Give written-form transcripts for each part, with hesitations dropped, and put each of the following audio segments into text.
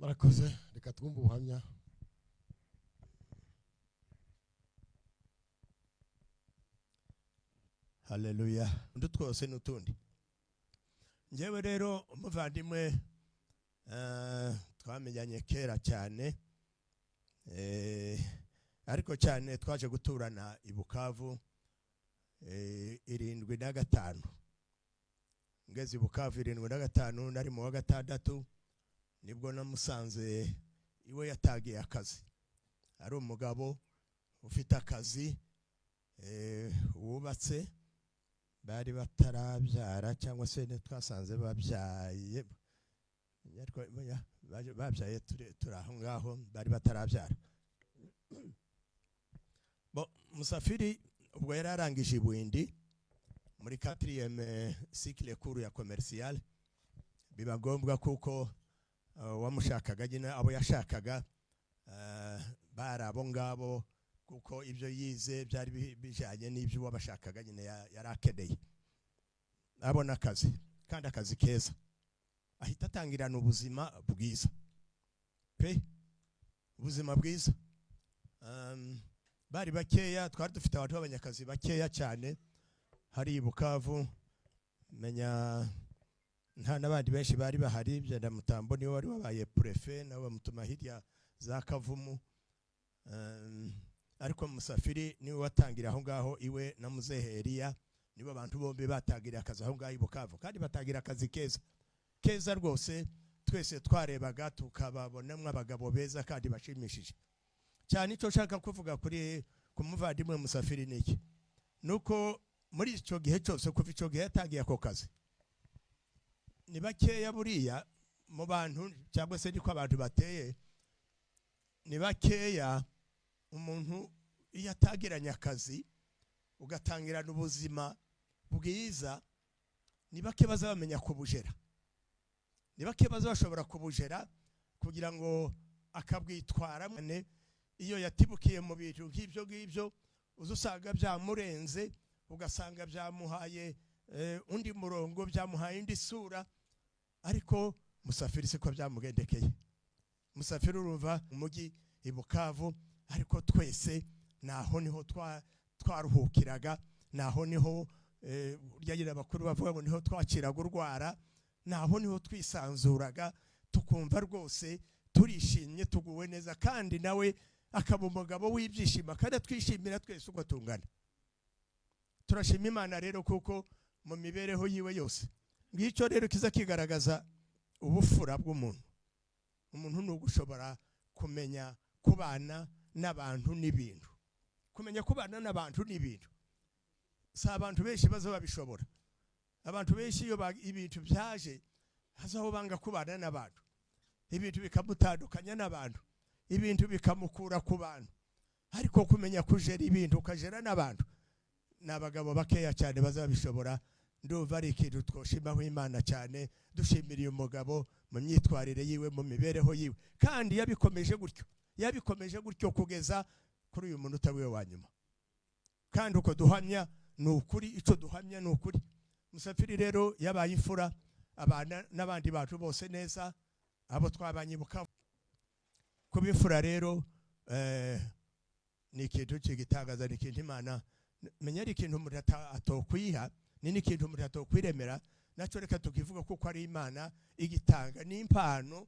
Murakoze, reka twumve ubuhamya. Haleluya. Undi twose n'utundi. Njyewe rero umuvandimwe twamenyanye kera cyane, ariko cyane twaje guturana i Bukavu 75. Ngeze i Bukavu 75 nari mu wa 6, nibwo namusanze iwe yatagiye akazi. Ari umugabo ufite akazi, wubatse, bari batarabyara cyangwa se twasanze babyaye, babyaye turi aho ngaho, bari batarabyara. Bo Musafiri ubwo yari arangije Ibuindi muri 4e cycle cours ya commercial, biba ngombwa kuko wamushakaga nyine abo yashakaga bari abo ngabo, kuko ibyo yize byari bijanye n'ibyo wabashakaga nyine yarakeneye. Abona akazi, kandi akazi keza, ahita atangirana ubuzima bwiza pe, ubuzima bwiza. Bari bakeya, twari dufite abantu b'abanyakazi bakeya cyane hari i Bukavu, menya nta nabandi benshi bari bahari. Byenda Mutambo niwe wari wabaye préfet, nawe bamutuma hirya za Kavumu. Ariko Musafiri niwe watangira aho ngaho iwe na Muzehe Elia, nibo abantu bombi batangira akazi aho ngaho i Bukavu, kandi batangira akazi keza keza rwose. Twese twarebaga tukababonamwe abagabo beza kandi bashimishije cyane. Icyo nshaka kuvuga kuri kumuvandimwe Musafiri niki, nuko muri icyo gihe cyose kuva icyo gihe yatangiye ako kazi, ni bakeya buriya mu bantu, cyangwa se niko abantu bateye, ni bakeya umuntu iyo atangiranye akazi ugatangirana ubuzima bwiza, ni bake baza bamenya kubujera, ni bake baza bashobora kubujera kugira ngo akabwitwara. Iyo yatibukiye mu bintu nk'ibyo ngibyo, uzusanga byamurenze, ugasanga byamuhaye undi murongo, byamuhaye indi sura. Ariko Musafiri siko byamugendekeye. Musafiri urumva umujyi i Bukavu, ariko twese naho niho twaruhukiraga, naho niho urya abakuru bavuga ngo niho twakiraga urwara, naho niho twisanzuraga, tukumva rwose turishimye, tuguwe neza. Kandi nawe akaba umugabo w'ibyishimo, kandi atwishimira twese uko tungana. Turashima Imana rero kuko mu mibereho yiwe yose ngicyo rero kiza kigaragaza ubufura bw'umuntu. Umuntu ni ugushobora kumenya kubana n'abantu n'ibintu, kumenya kubana n'abantu n'ibintu. Si abantu benshi baza babishobora. Abantu benshi iyo ibintu byaje hazaho banga kubana n'abantu, ibintu bikamutandukanya n'abantu, ibintu bikamukura ku bantu. Ariko kumenya kujera ibintu ukajera n'abantu, n'abagabo bakeya cyane bazabishobora. Ndumva ari ikintu twoshimaho Imana cyane, dushimiriye umugabo mu myitwarire yiwe, mu mibereho yiwe. Kandi yabikomeje gutyo, yabikomeje gutyo kugeza kuri uyu munota wiwe wa nyuma. Kandi uko duhamya ni ukuri, icyo duhamya ni ukuri. Musafiri rero yabaye imfura, abana n'abandi bantu bose neza, abo twabanye Bukavu. Kuba imfura rero ni ikintu kigitangaza, ni ikintu Imana menya ari ikintu umuntu atokwiha, ni n'ikintu umuntu atokwiremera, nacyo reka tukivuga kuko ari Imana igitanga, ni impano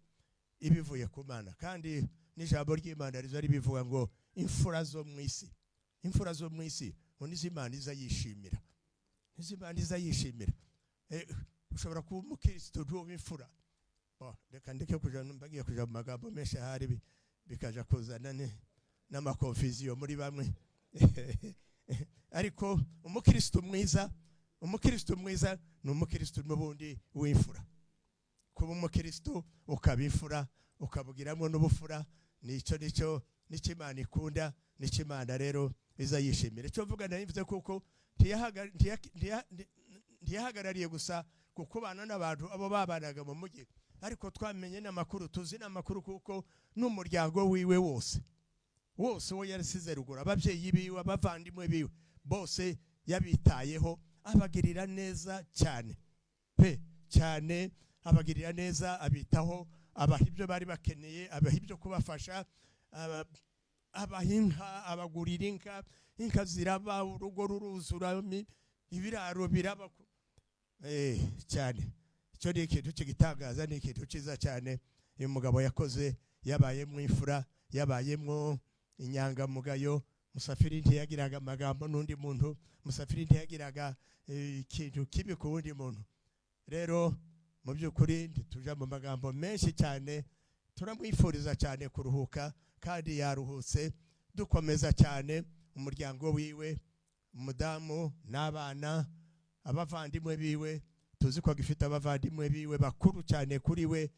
ibivuye ku Mana. Kandi n'ijambo ry'Imana riza ribivuga ngo imfura zo mu isi, imfura zo mu isi ngo nizo Imana iza yishimira, nizo Imana iza yishimira. Ushobora kuba umukristo ntube imfura. Reka ndeke kuja, mbagiye kuja mu magambo menshi ahari bikaja kuzana n'amakonfuziyo muri bamwe. Ariko umukristo mwiza, umukristo mwiza ni umukristo n'ubundi w'imfura. Kuba umukristo ukaba imfura, ukabugiramo n'ubufura, nicyo nicyo nicyo Imana ikunda, nicyo Imana rero iza yishimira. Icyo mvuga nari kuko ntiyahagarariye gusa kukubana n'abantu abo babanaga mu mujyi, ariko twamenye n'amakuru, tuzi n'amakuru kuko n'umuryango wiwe wose wose wo yarasize ruguru, ababyeyi biwe, abavandimwe biwe bose yabitayeho, abagirira neza cyane pe cyane, abagirira neza, abitaho, abaha ibyo bari bakeneye, abaha ibyo kubafasha, abaha inka, abagurira inka, inka ziraba, urugo ruruzura, ibiraro biraba cyane. Icyo ni ikintu cy'igitangaza, ni ikintu cyiza cyane uyu mugabo yakoze. Yabayemo imfura, yabayemo inyangamugayo. Musafiri ntiyagiraga amagambo n'undi muntu, Musafiri ntiyagiraga ikintu kibi ku wundi muntu. Rero mu by'ukuri ntituja mu magambo menshi cyane, turamwifuriza cyane kuruhuka kandi yaruhutse. Dukomeza cyane umuryango wiwe, umudamu n'abana, abavandimwe biwe. Tuzi ko agifite abavandimwe biwe bakuru cyane kuri we.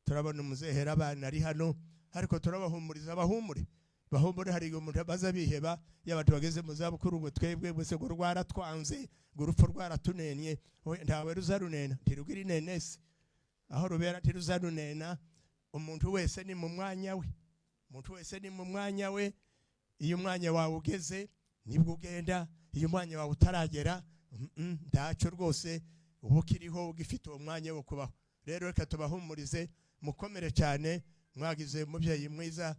Turabona umuzehera abana ari hano, ariko turabahumuriza, bahumure bahumure. Hari umuntu abaza biheba iyo abantu bageze mu zabukuru ngo twebwe bose ngo rwaratwanze, ngo urupfu rwaratunenye. Ntawe ruzarunena, ntirugira inenesi aho rubera, ntiruzarunena. Umuntu wese ni mu mwanya we, umuntu wese ni mu mwanya we. Iyo umwanya wawe ugeze nibwo ugenda, iyo umwanya wawe utaragera ntacyo rwose, uba ukiriho ugifite uwo mwanya wo kubaho. Rero reka tubahumurize, mukomere cyane. Mwagize umubyeyi mwiza,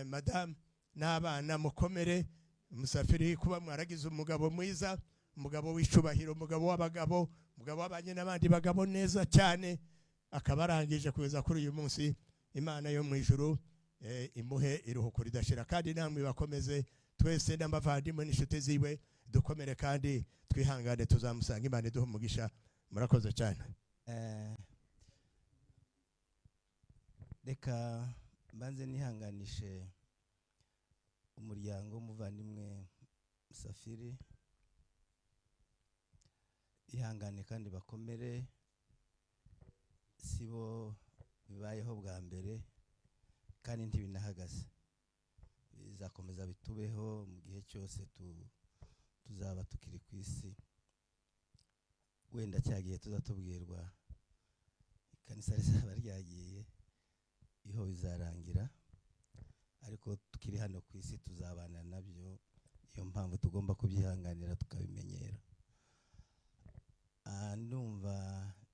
madamu n'abana, mukomere. Musafiri kuba mwaragize umugabo mwiza, umugabo w'icubahiro, umugabo w'abagabo, umugabo wabanye n'abandi bagabo neza cyane, akaba arangije kugeza kuri uyu munsi. Imana yo mu ijuru imuhe iruhuko ridashira, kandi namwe bakomeze twese n'abavandimwe n'inshuti ziwe, dukomere kandi twihangane, tuzamusanga. Imana iduhe umugisha. Murakoze cyane. Reka mbanze nihanganishe umuryango w'umuvandimwe Musafiri, ihangane kandi bakomere, sibo bibayeho bwa mbere kandi ntibinahagaze, bizakomeza bitubeho mu gihe cyose tuzaba tukiri ku isi. Wenda cyagiye tuzatubwirwa ikanisa rizaba ryagiye, iho bizarangira, ariko tukiri hano ku isi tuzabana nabyo. Niyo mpamvu tugomba kubyihanganira tukabimenyera. Ndumva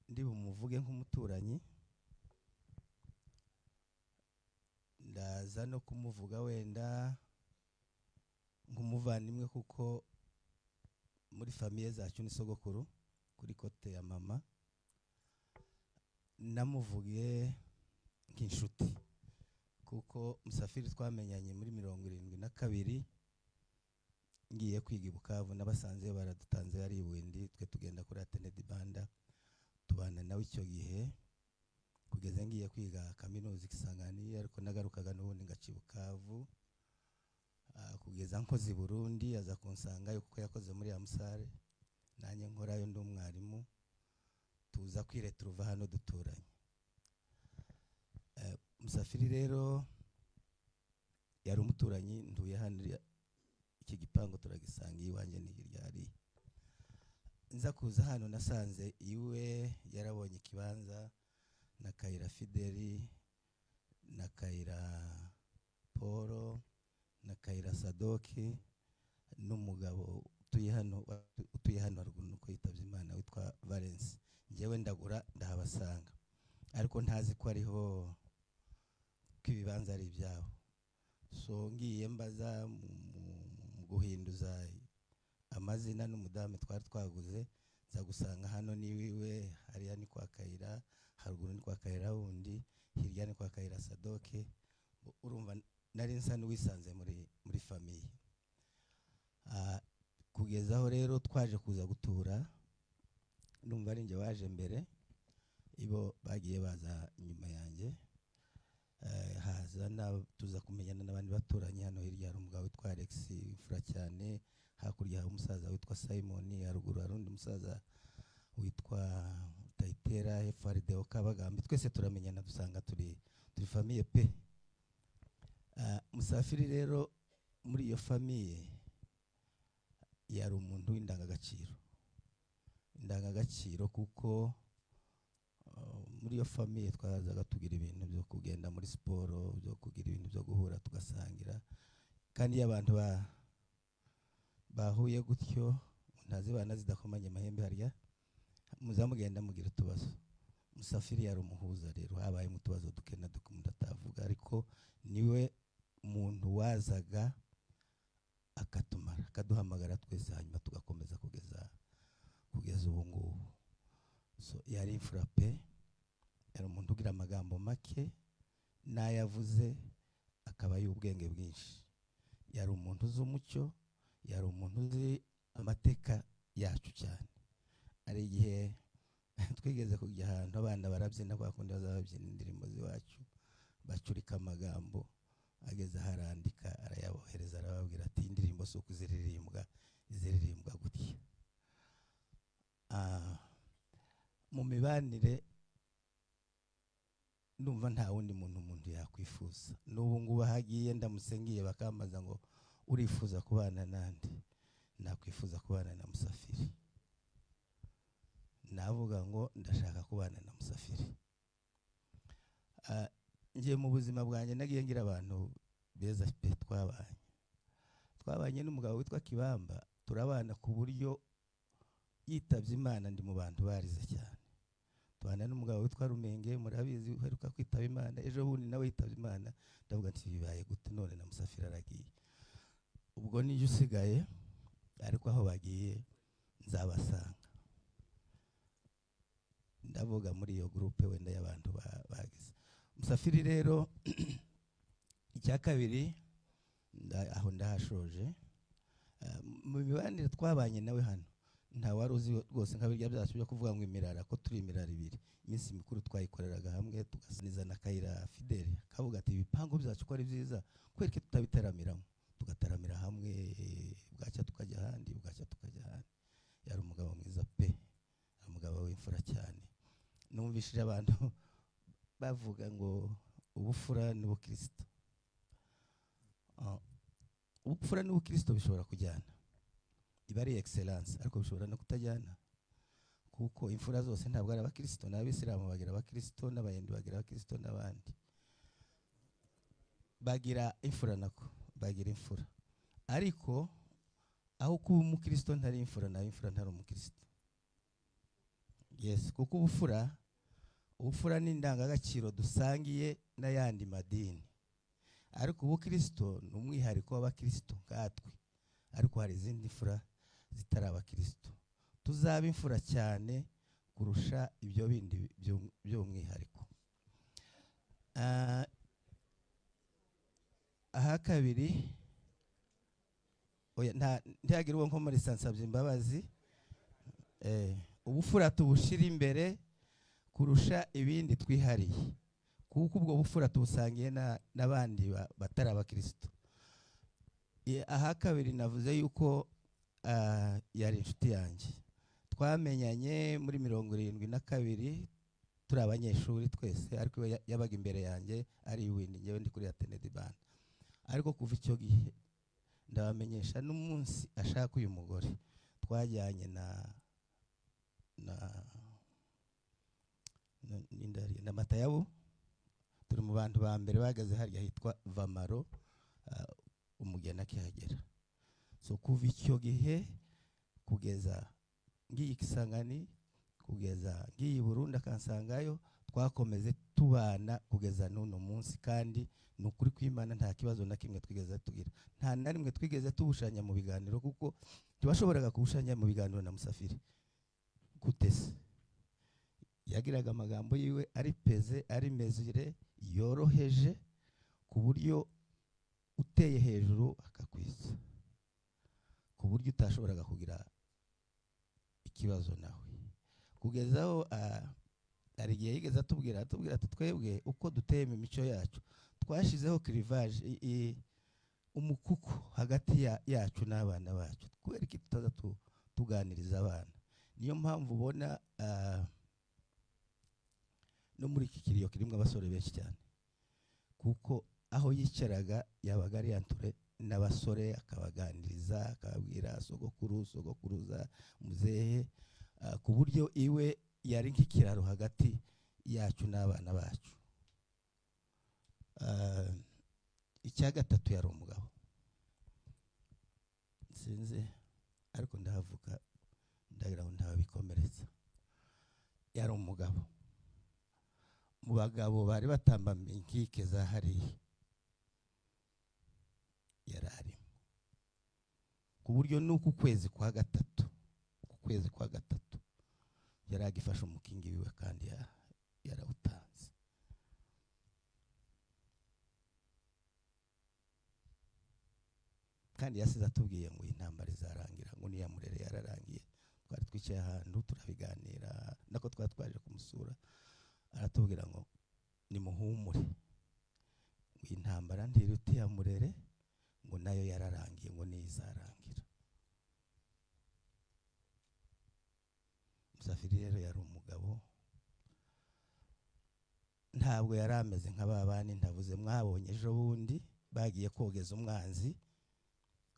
ndi bumuvuge nk'umuturanyi, ndaza no kumuvuga wenda nk'umuvandimwe, kuko muri famiye zacu ni sogokuru kuri kote ya mama. Namuvuge nk'inshuti kuko Musafiri twamenyanye muri 72 ngiye kwiga i Bukavu, n'abasanze baradutanze ari iwindi, twe tugenda kuri Atene Banda, tubana nawe icyo gihe kugeza ngiye kwiga kaminuza Kisangani, ariko nagarukaga n'ubundi ngaca i Bukavu kugeza nkoze i Burundi, aza kunsangayo kuko yakoze muri Amusare, nanjye nkorayo ndi umwarimu, tuza kwiretruva hano duturanye. Musafiri rero yari umuturanyi, nduye hano iki gipangu turagisanga iwanjye ni hirya hariya. Nza kuza hano nasanze iwe yarabonye ikibanza na Kayira Fideli na Kayira Paul na Kayira Sadoki n'umugabo utuye hano haruguru nuko yitabye Imana witwa Valence. Njyewe ndagura ndahabasanga, ariko ntazi ko ariho ko ibibanza ari ibyabo. So ngiye mbaza mu guhinduza amazina n'umudamu twari twaguze, nza gusanga hano ni wiwe, hariya ni kwa Kayira, haruguru ni kwa Kayira wundi, hirya ni kwa Kayira Sadoke. Urumva nari nsa n'uwisanze muri famiye. Kugeza aho rero twaje kuza gutura, ndumva ari njye waje mbere, ibo bagiye baza inyuma yanjye. Haza tuza kumenyana n'abandi baturanyi hano hirya hari umugabo witwa Alex imfura cyane, hakurya hari umusaza witwa Simon, haruguru hari undi musaza witwa Tayitera, hepfo hari Deo Kabagambi. Twese turamenyana dusanga turi famiye pe. Musafiri rero muri iyo famiye yari umuntu w'indangagaciro, indangagaciro kuko muri iyo famiye twazaga tugira ibintu byo kugenda muri siporo, byo kugira ibintu byo guhura tugasangira, kandi iyo abantu bahuye gutyo ntazibana zidakomanye amahembe harya muzamugenda mugira utubazo. Musafiri yari umuhuza rero, habaye mu tubazo duke na duke umuntu atavuga, ariko niwe muntu wazaga akatumara akaduhamagara twese, hanyuma tugakomeza kugeza ubu ngubu. So yari imfura pe, yari umuntu ugira amagambo make n'ayavuze akaba y'ubwenge bwinshi. Yari umuntu uzi umucyo, yari umuntu uzi amateka yacu cyane. Hari igihe twigeze kujya ahantu abana barabyina kwa kundi bazababyina indirimbo z'iwacu, bacurika amagambo, ageze aho arandika arayabohereza, arababwira ati indirimbo si ukuziririmbwa, iziririmbwa gutya. Mu mibanire ndumva nta wundi muntu umuntu yakwifuza. N'ubu ngubu ahagiye ndamusengiye bakambaza ngo urifuza kubana nande, nakwifuza kubana na Musafiri. Navuga ngo ndashaka kubana na Musafiri. Ngiye mu buzima bwanjye nagiye ngira abantu beza pe twabanye. Twabanye n'umugabo witwa Kibamba, turabana ku buryo yitavye Imana ndi mu bantu barize cyane. Tubana n'umugabo witwa Rumenge, murabizi uheruka kwitaba Imana, ejo bundi nawe yitavye Imana. Ndavuga nti bibaye gute none na Musafiri aragiye. Ubwo nije usigaye, ariko aho bagiye nzabasanga. Ndavuga muri iyo groupe wenda y'abantu bagize. Musafiri rero icya kabiri aho ndahashoje. Mu mibanire twabanye nawe hano nta wari uzi rwose nka birya byacu byo kuvuga ngo imirara, ko turi imirara ibiri. Iminsi mikuru twayikoreraga hamwe, tugasaniza na Kayira Fidele kavuga ati ibipangu byacu ko ari byiza, kwereke tutabitaramiramo, tugataramira hamwe, bwacya tukajya ahandi, bwacya tukajya ahandi. Yari umugabo mwiza pe, umugabo w'imfura cyane. Numvishije abantu bavuga ngo ubufura n'ubukristo. Ubufura n'ubukristo bishobora kujyana, iba ari excellence, ariko bishobora no kutajyana, kuko imfura zose ntabwo ari abakristo. N'abisilamu bagira abakristo, n'abayindi bagira abakristo, n'abandi bagira imfura, nako bagira imfura. Ariko aho kuba umukristo ntari imfura, nayo imfura ntari umukristo. Yes, kuko ubufura ni indangagaciro dusangiye n'ayandi madini, ariko ubukristo ni umwihariko w'abakristo nkatwe. Ariko hari izindi mfura zitari abakristo. Tuzaba imfura cyane kurusha ibyo bindi by'umwihariko. Aha kabiri, oya, ntiyagira uwo nkomeresa, nsabye imbabazi. Ubufura tubushira imbere kurusha ibindi twihariye, kuko ubwo bufura tubusangiye n'abandi batari abakristo. Aha kabiri navuze yuko yari inshuti yanjye. Twamenyanye muri 72 turi abanyeshuri twese, ariko yabaga imbere yanjye ari windi, ngewe ndi kuri Atene Band. Ariko kuva icyo gihe ndabamenyesha n'umunsi ashaka uyu mugore twajyanye na Matayabu, turi mu bantu ba mbere bahagaze harya hitwa Vamaro, umugeni akihagera. So kuva icyo gihe kugeza ngiye Kisangani, kugeza ngiye Burundi akansangayo, twakomeze tubana kugeza n'uno munsi. Kandi ni ukuri kw'Imana nta kibazo na kimwe twigeze tugira, nta na rimwe twigeze tubushanya mu biganiro, kuko ntibashoboraga kubushanya mu biganiro na Musafiri. Gutese yagiraga amagambo yiwe ari peze, ari mezire, yoroheje, ku buryo uteye hejuru akakwiza, ku buryo utashoboraga kugira ikibazo nawe. Kugezaho hari igihe yigeze atubwira ati twebwe uko duteye mu mico yacu twashizeho clivage, umukuku hagati yacu n'abana bacu, kubera iki tutaza tuganiriza abana. Niyo mpamvu ubona no muri iki kiriyo kirimo abasore benshi cyane, kuko aho yicaraga yabaga ari anture n'abasore, akabaganiriza, akababwira sogokuru, sogokuruza, muzehe, ku buryo iwe yari nk'ikiraro hagati yacu n'abana bacu. Icya gatatu yari umugabo, sinzi ariko ndahavuga ndagira ngo ndabikomeretsa. Yari umugabo Mu bagabo bari batambamye inkike za hariya yari arimo, ku buryo n'uku kwezi kwa gatatu, ku kwezi kwa gatatu yari agifashe umukingi wiwe kandi yarawutanze. Kandi yasize atubwiye ngo intambara izarangira, ngo niya Murere yararangiye. Twari twicaye ahantu turabiganira, nako twari twaje kumusura, aratubwira ngo nimuhumure, ngo intambara ntiruta iya Murere, ngo nayo yararangiye, ngo niyo izarangira. Musafiri rero yari umugabo, ntabwo yari ameze nka ba bandi ntavuze mwabonye ejo bundi bagiye kogeza umwanzi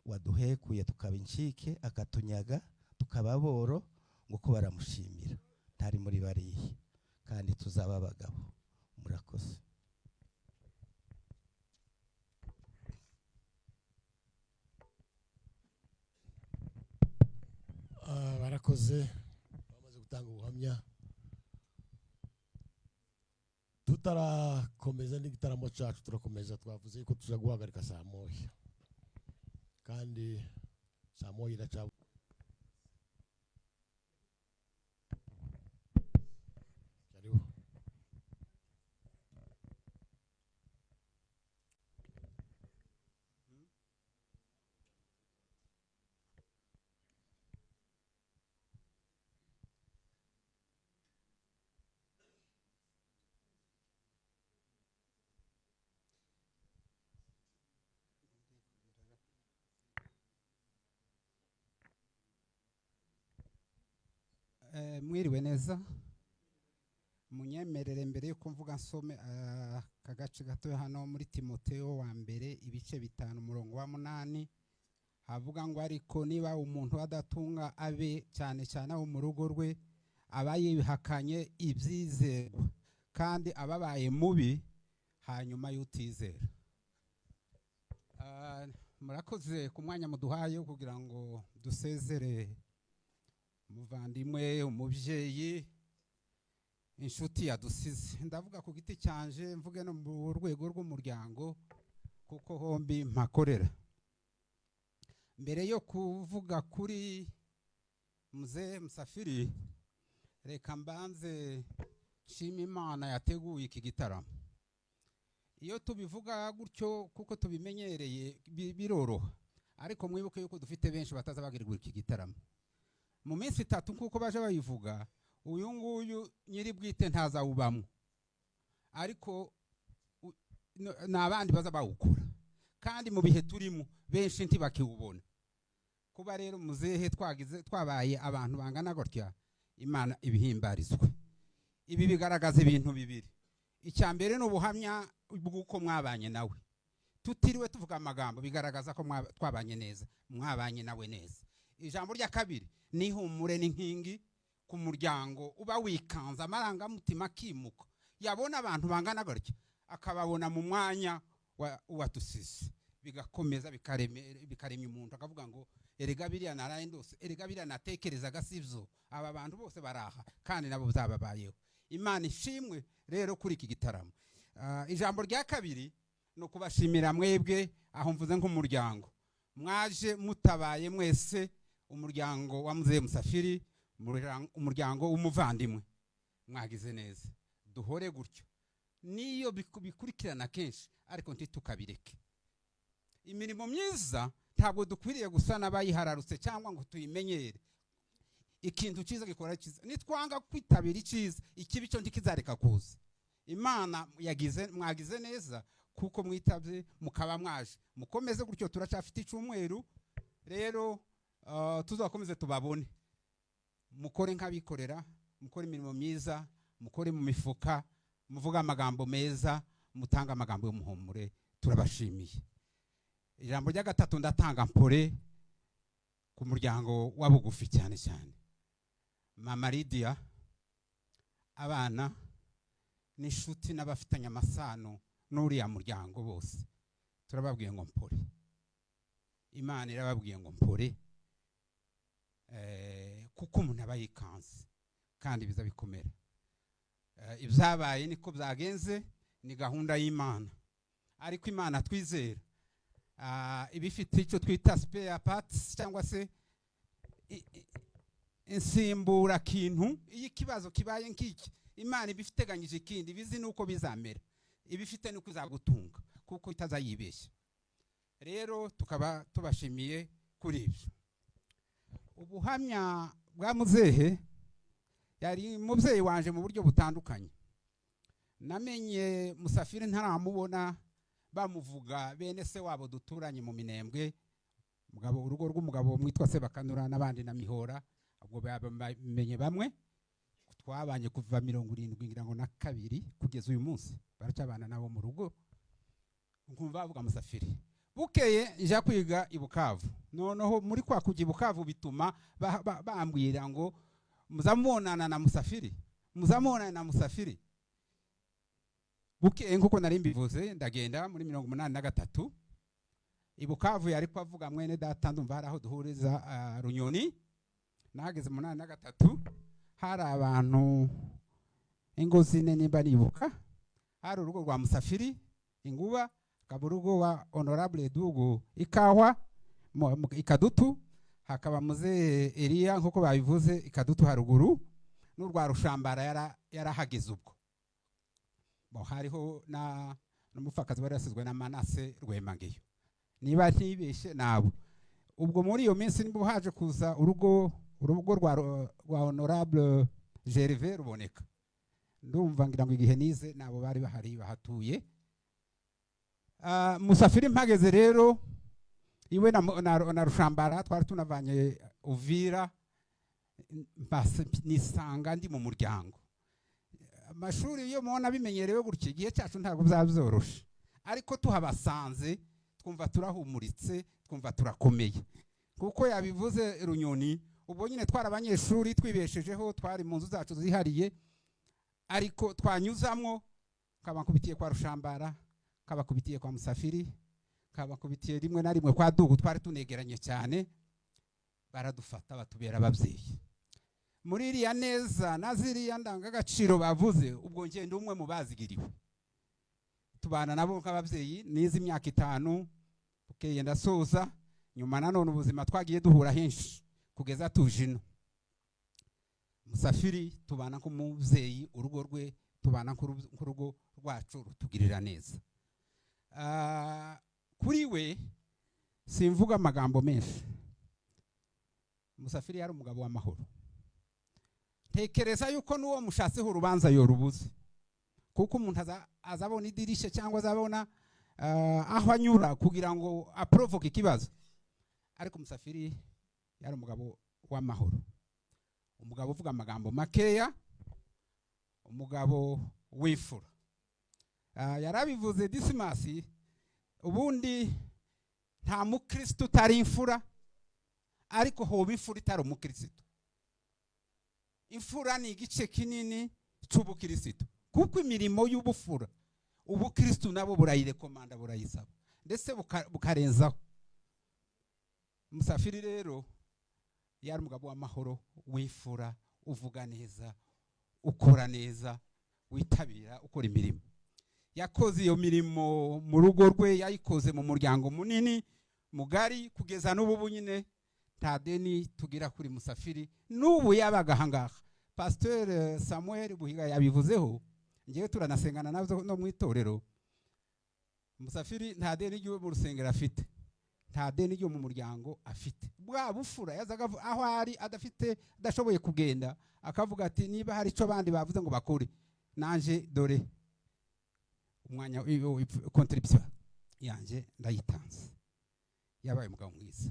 waduhekuye tukaba incike, akatunyaga tukaba boro, ngo ko baramushimira. Ntari muri bariya, kandi tuzaba abagabo. Murakoze. Barakoze, bamaze gutanga ubuhamya. Tutarakomeza n'igitaramo cyacu, turakomeza. Twavuze yuko tuza guhagarika saa moya, kandi saa moya iraca. Karibu. Mwiriwe neza. Munyemerere mbere yuko mvuga nsome aka gace gato hano muri Timoteo wa mbere ibice 5 umurongo wa 8, havuga ngo ariko niba umuntu adatunga abe, cyane cyane abo mu rugo rwe, aba yihakanye ibyizerwa kandi ababaye mubi hanyuma y'utizera. Murakoze ku mwanya muduhaye kugira ngo dusezere umuvandimwe, umubyeyi, inshuti yadusize. Ndavuga ku giti cyanje, mvuge no mu rwego rw'umuryango kuko hombi mpakorera. Mbere yo kuvuga kuri Mzee Musafiri, reka mbanze nshime Imana yateguye iki gitaramo. Iyo tubivuga gutyo kuko tubimenyereye biroroha, ariko mwibuke yuko dufite benshi batazabagirirwa iki gitaramo. Mu minsi 3 nkuko baje bayivuga, uyu nguyu nyiri bwite ntazawubamwo, ariko n'abandi baza bawukora, kandi mu bihe turimo benshi ntibakiwubona. Kuba rero muzehe twagize twabaye abantu bangana gutya, Imana ibihimbarizwe. Ibi bigaragaza ibintu bibiri. Icya mbere ni ubuhamya bw'uko mwabanye nawe, tutiriwe tuvuga amagambo, bigaragaza ko twabanye neza, mwabanye nawe neza. Ijambo rya kabiri ni ihumure n'inkingi ku muryango uba wikanze, amarangamutima akimuka, yabona abantu bangana gutya akababona mu mwanya wa tusize, bigakomeza bikaremya umuntu, akavuga ngo erega biriya naraye ndose, erega biriya natekerezaga sivyo, aba bantu bose baraha kandi nabo byababayeho. Imana ishimwe rero kuri iki gitaramo. Ijambo rya kabiri ni ukubashimira mwebwe, aho mvuze nk'umuryango mwaje mutabaye mwese, umuryango wa Mzee Musafiri, umuryango w'umuvandimwe, mwagize neza. Duhore gutyo, niyo bikurikirana kenshi, ariko ntitukabireke. Imirimo myiza ntabwo dukwiriye gusa n'abayihararutse cyangwa ngo tuyimenyere. Ikintu cyiza gikora cyiza, nitwanga kwitabira icyiza, ikibi cyo ntikizareka kuza. Imana yagize, mwagize neza kuko mwitabye mukaba mwaje. Mukomeze gutyo, turacyafite icyumweru rero, tuzakomeze tubabone. Mukore nk'abikorera, mukore imirimo myiza, mukore mu mifuka, muvuga amagambo meza, mutanga amagambo y'umuhumure. Turabashimiye. Ijambo rya gatatu ndatanga mpore ku muryango wa bugufi, cyane cyane Mama Lydia, abana n'inshuti n'abafitanye amasano n'uriya muryango bose, turababwiye ngo mpore. Imana irababwiye ngo mpore, kuko umuntu aba yikanze kandi biza bikomera. Ibyabaye niko byagenze, ni gahunda y'Imana, ariko Imana twizera ibifite icyo twita spare parts cyangwa se insimburakintu. Iyo ikibazo kibaye nk'iki, Imana iba iteganyije ikindi, ibizi nuko bizamera, ibifite nuko izagutunga, kuko itazayibeshya. Rero tukaba tubashimiye kuri ibyo. Ubuhamya bwa muzehe, yari umubyeyi wanje mu buryo butandukanye. Namenye Musafiri ntaramubona, bamuvuga bene se wabo duturanye mu Minembwe, mugabo urugo rw'umugabo mwitwa Sebakanura n'abandi na Mihora, ubwo bamenye bamwe twabanye kuva 72 kugeza uyu munsi, baracyabana nabo mu rugo. Nkumva bavuga Musafiri. Bukeye nja kwiga i Bukavu, noneho muri kwa kujya i Bukavu bituma bambwira ngo muzamubonana na Musafiri, muzamubonana na Musafiri. Bukeye nkuko nari mbivuze, ndagenda muri 83 i Bukavu, yari avuga mwene data, ndumva hari aho duhuriza Runyoni. Nahageze 83, hari abantu ingo zine nimba nibuka. Hari urugo rwa Musafiri Inguba, hakaba urugo wa Honorable Dugu Ikawa Ikadutu, hakaba muzehe Eliya nkuko babivuze Ikadutu haruguru, n'urwa Rushambara yarahageze ubwo. Bo hariho na n'umupfakazi wari yasizwe na Manase Rwemangiyo, niba ntibeshe nabo. Ubwo muri iyo minsi nibwo haje kuza urugo rwa Honorable Gervais ruboneka. Ndumva ngira ngo igihe nize nabo bari bahari bahatuye. Musafiri mpageze rero iwe na Rushambara, twari tunavanye Uvira, nisanga ndi mu muryango. Amashuri iyo mubona bimenyerewe gutya, igihe cyacu ntabwo byaba byoroshe, ariko tuhabasanze twumva turahumuritse, twumva turakomeye. Kuko yabivuze Runyoni, ubwo nyine twari abanyeshuri twibeshejeho, twari mu nzu zacu zihariye, ariko twanyuzamwo kabakubitiye kwa Rushambara, kabakubitiye kwa Musafiri, kabakubitiye rimwe na rimwe kwa Dugu, twari tunegeranye cyane, baradufata batubera ababyeyi. Muri iriya neza na ziriya ndangagaciro bavuze, ubwo ngende umwe mu bazigiriwe, tubana nabo nk'ababyeyi. Nize imyaka 5, bukeye ndasoza. Nyuma nanone ubuzima twagiye duhura henshi kugeza tuje ino. Musafiri tubana nk'umubyeyi, urugo rwe tubana nk'urugo rwacu, rutugirira neza. Kuri we simvuga amagambo menshi. Musafiri yari umugabo w'amahoro. Tekereza yuko n'uwo mushatseho urubanza yorubuze, kuko umuntu azabona idirisha cyangwa azabona aho anyura kugira ngo aprovoke ikibazo. Ariko Musafiri yari umugabo w'amahoro, umugabo uvuga amagambo makeya, umugabo w'imfura. Yarabivuze Disimasi, ubundi nta mukristo utari imfura, ariko hoba imfura itari umukristo. Imfura ni igice kinini cy'ubukristo, kuko imirimo y'ubufura ubukristo nabo burayirekomanda, burayisaba, ndetse bukarenzaho. Musafiri rero yari umugabo w'amahoro, w'imfura, uvuga neza, ukora neza, witabira ukora imirimo. Yakoze iyo mirimo mu rugo rwe, yayikoze mu muryango munini mugari, kugeza n'ubu nyine nta deni tugira kuri Musafiri. N'ubu yabaga ahangaha, Pasteur Samuel Buhiga yabivuzeho, ngewe turanasengana nabyo no mu itorero. Musafiri nta deni ryo mu rusengero afite, nta deni ryo mu muryango afite. Bwa bufura yazaga aho ari adafite, adashoboye kugenda, akavuga ati niba hari icyo abandi bavuze ngo bakore, nanje dore umwanya contribution yanjye ndayitanze. Yabaye umugabo mwiza.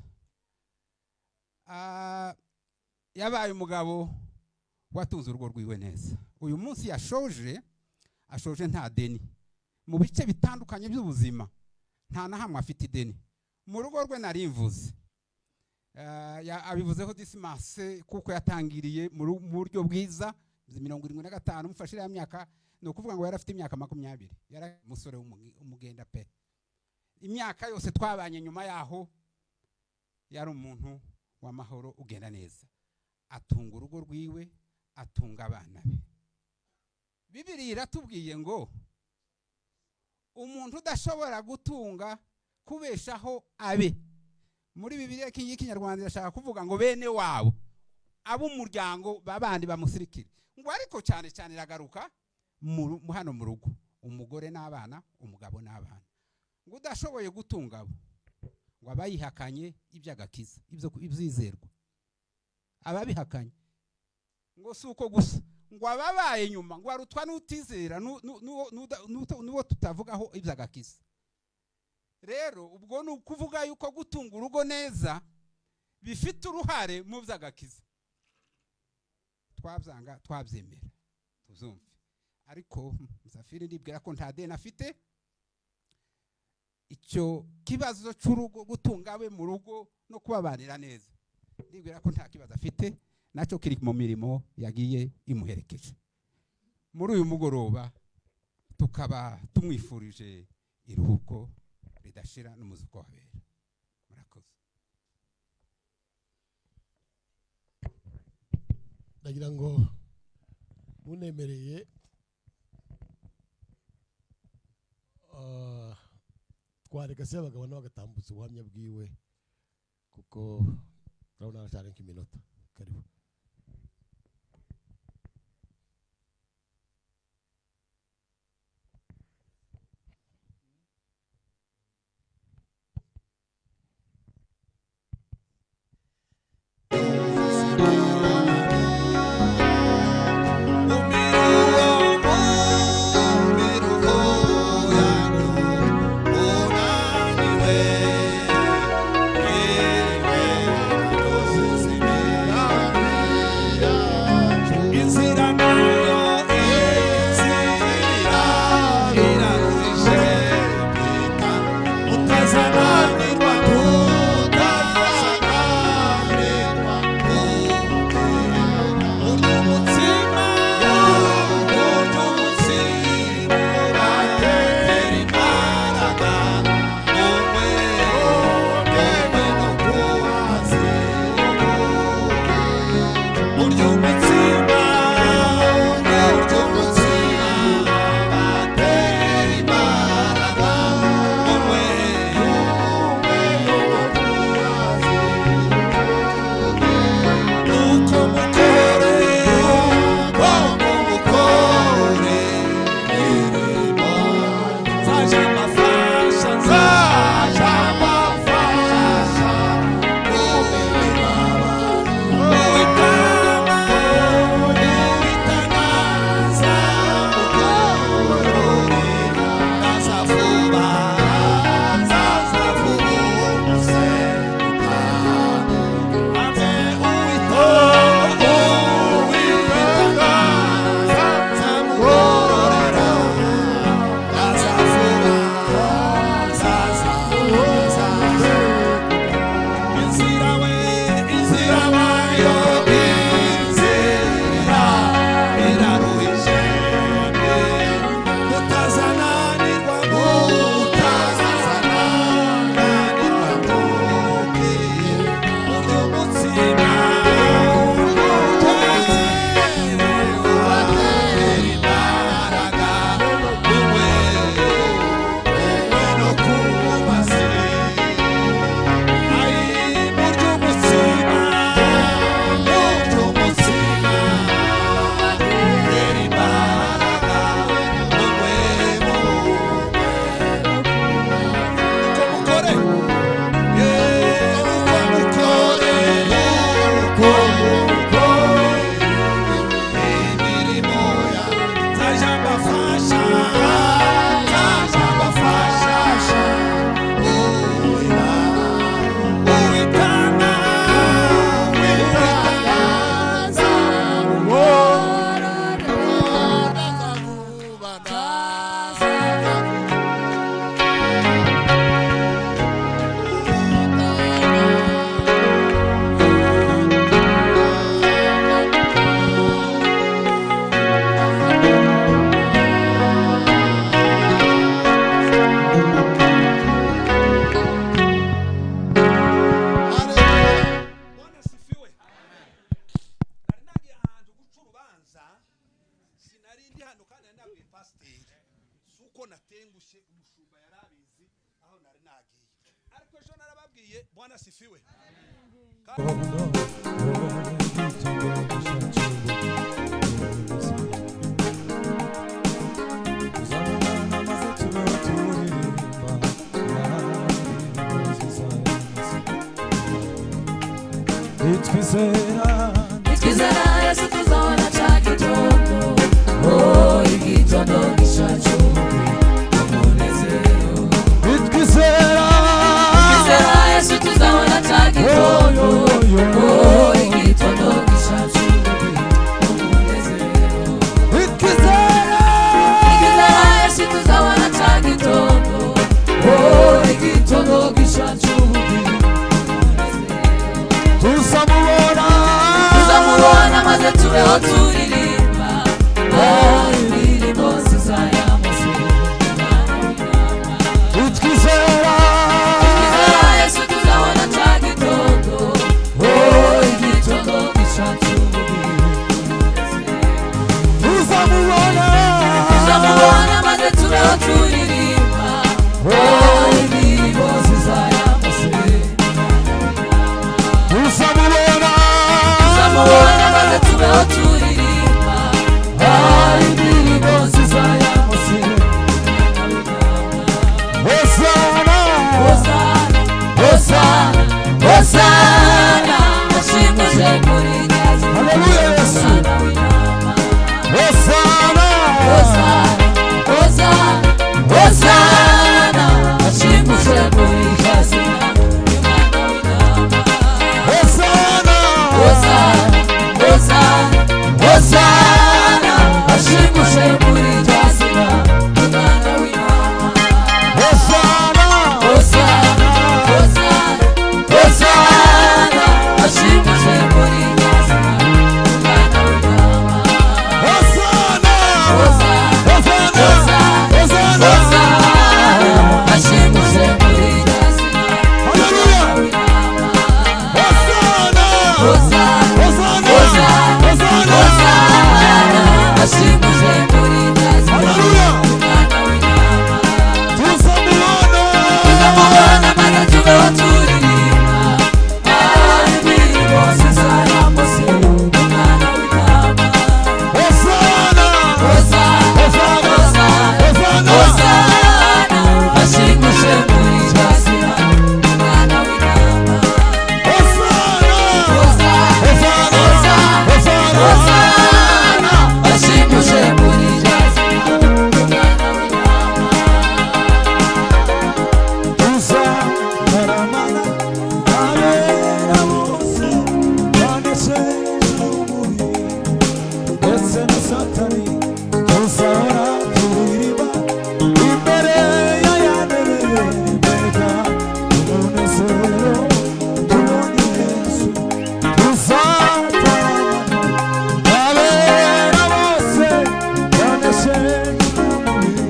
Yabaye umugabo watunze urugo rwiwe neza. Uyu munsi yashoje, ashoje nta deni. Mu bice bitandukanye by'ubuzima nta na hamwe afite ideni. Mu rugo rwe narimvuze, abivuzeho Disimase, kuko yatangiriye mu buryo bwiza 75, mufashe ya myaka, ni ukuvuga ngo yari afite imyaka 20, yari umusore w'umugenda pe. Imyaka yose twabanye nyuma yaho yari umuntu w'amahoro, ugenda neza, atunga urugo rwiwe, atunga abana be. Bibiliya iratubwiye ngo umuntu udashobora gutunga kubeshaho abe, muri Bibiliya y'ikinyarwanda irashaka kuvuga ngo bene wabo, ab'umuryango babandi bamusirikire, ngo ariko cyane cyane iragaruka hano mu rugo, umugore n'abana, umugabo n'abana, ngo udashoboye gutunga abo, ngo abayihakanye iby'agakiza, ibyizerwa, ababihakanye, ngo si uko gusa, ngo ababaye nyuma ngo arutwa n'utizera n'uwo tutavugaho iby'agakiza. Rero ubwo ni ukuvuga yuko gutunga urugo neza bifite uruhare mu by'agakiza. Twabyanga twabyemera tuzumve, ariko Musafiri ndibwira ko nta deni afite. Icyo kibazo cy'urugo, gutunga abe mu rugo no kubabanira neza, ndibwira ko nta kibazo afite, nacyo kiri mu mirimo yagiye imuherekeje. Muri uyu mugoroba tukaba tumwifurije iruhuko ridashira n'umuzuko wabera. Murakoze. Ndagira ngo munemereye twareka se abagabo nabo bagatambutsa ubuhamya bwiwe, kuko turabona haracyari nk'iminota. Karibu. Yeah. Umushumba yari abizi aho nari nagiye, ariko ejo narababwiye. Bwana sifiwe. Nitwizera. Nitwizera Yesu tuzabona cya gitondo, oh, igitondo gishacu umunezero. Nitwizera. Nitwizera Yesu tuzabona cya gitondo, oh, igitondo gishacu umunezero. Nitwizera. Nitwizera Yesu tuzabona cya gitondo, oh, igitondo gishacu umunezero. Tuzamubona. Tuzamubona maze tubeho turirimba, ah, indirimbo nziza ya Mose umwana w'intama. Nitwizera. Nitwizera Yesu tuzabona cya gitondo, oh, igitondo gishacu Tuzamubona. Tuzamubona maze tubeho turirimba, oh, indirimbo nziza ya Mose umwana w'intama. Tuzamubona. Tuzamubona maze tubeho turirimba, ah, indirimbo nziza ya Mose umwana w'intama. Hosana. Hosana, Hosana, Hosana, ashimuje muri Nyazi. Haleluya, Yesu. Umwana w'intama. Hosana. Hosana, Hosana, Hosana, ashimuje muri Nyazi. Umwana w'intama. Hosana. Hosana, Hosana, Hosana, ashimuje muri Nyazi. Umwana w'intama. Hosana. Hosana, Hosana, Hosana, ashimuje muri Nyazina, umwana w'intama. Hosana. Hosana, Hosana. Hosana, Hosana. Hosana, ashimuje muri Nyazina, Haleluya. umwana w'intama. Hosana. Hosana, Hosana. Hosana, Hosana. Hosana, ashimuje muri Nyazina, Haleluya. umwana w'intama. Tuzamubona. Tuzamubona maze tubeho turirimba, ah, indirimbo nziza ya Mose, umwana w'intama. Hosana. Hosana, Hosana. Hosana, Hosana. Hosana, ashimuse muri Nyazina, umwana w'intama. Hosana. Hosana, Hosana. Hosana, Hosana. Hosana, ashimuse muri Nyazina, umwana w'intama. Tuzataramana abera bose banesheje umubiri ndetse na Satani, tuzahora turirimba imbere ya ya ntebe, mbega umunezero tubonye Yesu. Tuzataramana abera bose banesheje umubiri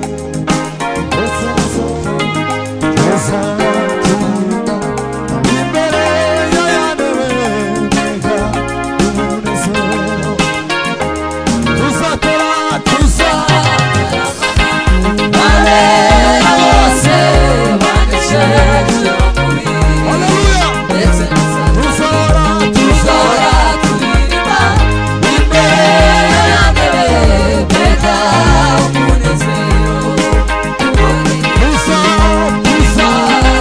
ndetse na Satani, tuzaturirimba imbere ya ya ntebe, mbega umunezero. Tuzatera, tuzatera. Abera bose banesheje umubiri Haleluya. ndetse na Satani. Tuzahora, Tuzahora turirimba imbere ya ntebe, mbega umunezero tubonye. Tuzahora, tuzahora.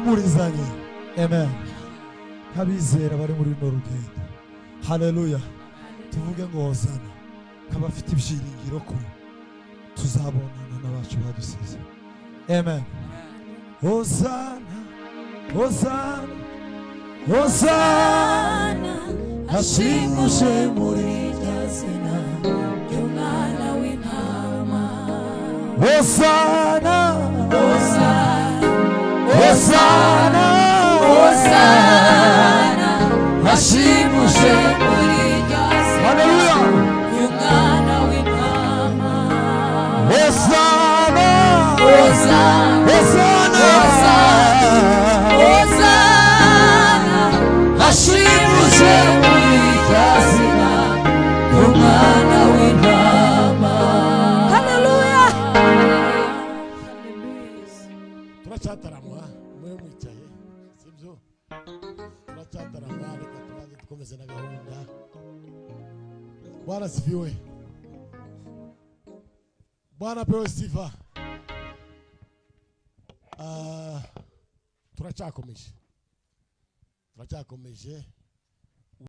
Duhumurizanye. Amen. Nk'abizera bari muri runo rugendo, haleluya, tuvuge ngo hosana, nk'abafite ibyiringiro ko tuzabonana n'abacu badusize. Amen. Hosana, hosana, hosana, hashimuje muri rya zina ry'umwana w'intama. Hosana, Hosana, hosana, hosana, hashimuje muri rya zina haleluya, ry'umwana w'intama. Hosana, Hosana, hosana, hosana, hashimuje muri rya zina ry'umwana w'intama. Haleluya. Turacyatarama mwe mwicaye, sibyo? Turacyatarama, reka tubanze dukomeze na gahunda. Bwana asifiwe. Bwana pewe sifa. Ah, turacyakomeje, turacyakomeje.